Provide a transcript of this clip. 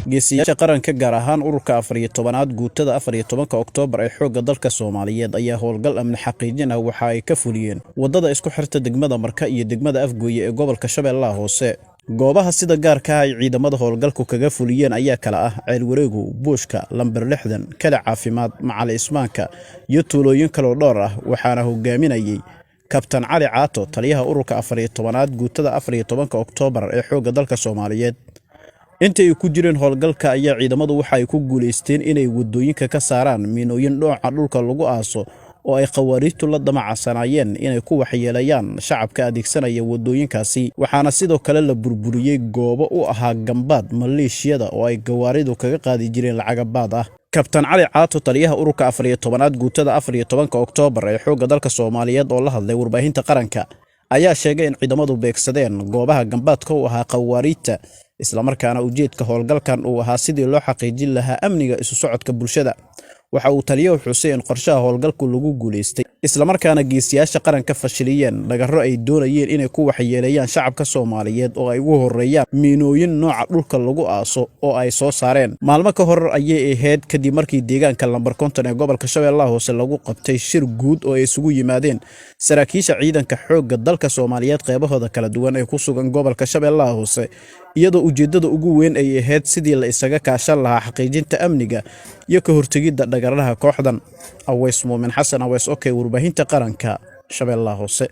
Geesiyaasha qaranka, gaar ahaan ururka 14aad, guutada 14-ka Oktoobar ee xoogga dalka Soomaaliyeed, ayaa howlgal amni xaqiijin ah waxa ay ka fuliyeen waddada isku xirta degmada Marka iyo degmada Afgooye ee gobolka Shabeellaha Hoose. Goobaha sida gaarka ah ay ciidamada howlgalku kaga fuliyeen ayaa kala ah Ceelwareegu, Buushka, Lambar 60, Kale Caafimaad, Macali Ismaanka iyo tuulooyin kaloo dhowr ah, waxaana hogaaminayay Kabtan Cali Caato, taliyaha ururka 14aad, guutada 14-ka Oktoobar ee xoogga dalka Soomaaliyeed. Inta ay ku jireen howlgalka ayaa ciidamadu waxa ay ku guulaysteen inay waddooyinka ka saaraan miinooyin dhooca dhulka lagu aaso oo ay khawaariijtu la damacsanaayeen inay ku waxyeelayaan shacabka adeegsanaya waddooyinkaasi, waxaana sidoo kale la burburiyey goobo u ahaa gambaad maleeshiyada oo ay gawaaridu kaga qaadi jireen lacagabaad ah. Kabtan Cali Caato, taliyaha ururka 14aad, guutada 14-ka Oktoobar ee xoogga dalka Soomaaliyeed, oo la hadlay warbaahinta qaranka, ayaa sheegay in ciidamadu beegsadeen goobaha gambaadka u ahaa khawaariijta, islamarkaana ujeedka howlgalkan uu ahaa sidii loo xaqiijin lahaa amniga isu socodka bulshada. Waxa uu taliyahu xusay in qorshaha howlgalku lagu guulaystay, islamarkaana geesiyaasha qaranka fashiliyeen dhagarro ay doonayeen inay ku waxyeeleeyaan shacabka Soomaaliyeed, oo ay ugu horreeyaan miinooyin nooca dhulka lagu aaso oo ay soo saareen. Maalmo ka hor ayay ahayd kadib markii deegaanka Lambar 50 ee gobolka Shabeellaha Hoose lagu qabtay shir guud oo ay isugu yimaadeen saraakiisha ciidanka xoogga dalka Soomaaliyeed qeybahooda kala duwan ee ku sugan gobolka Shabeellaha Hoose, iyadoo ujeeddada ugu weyn ay ahayd sidii la isaga kaashan lahaa xaqiijinta amniga iyo ka hortegidda dhagarraha kooxdan. Aweys Muumin Xasan Aweys, okey, warbaahinta qaranka, Shabeellaha Hoose.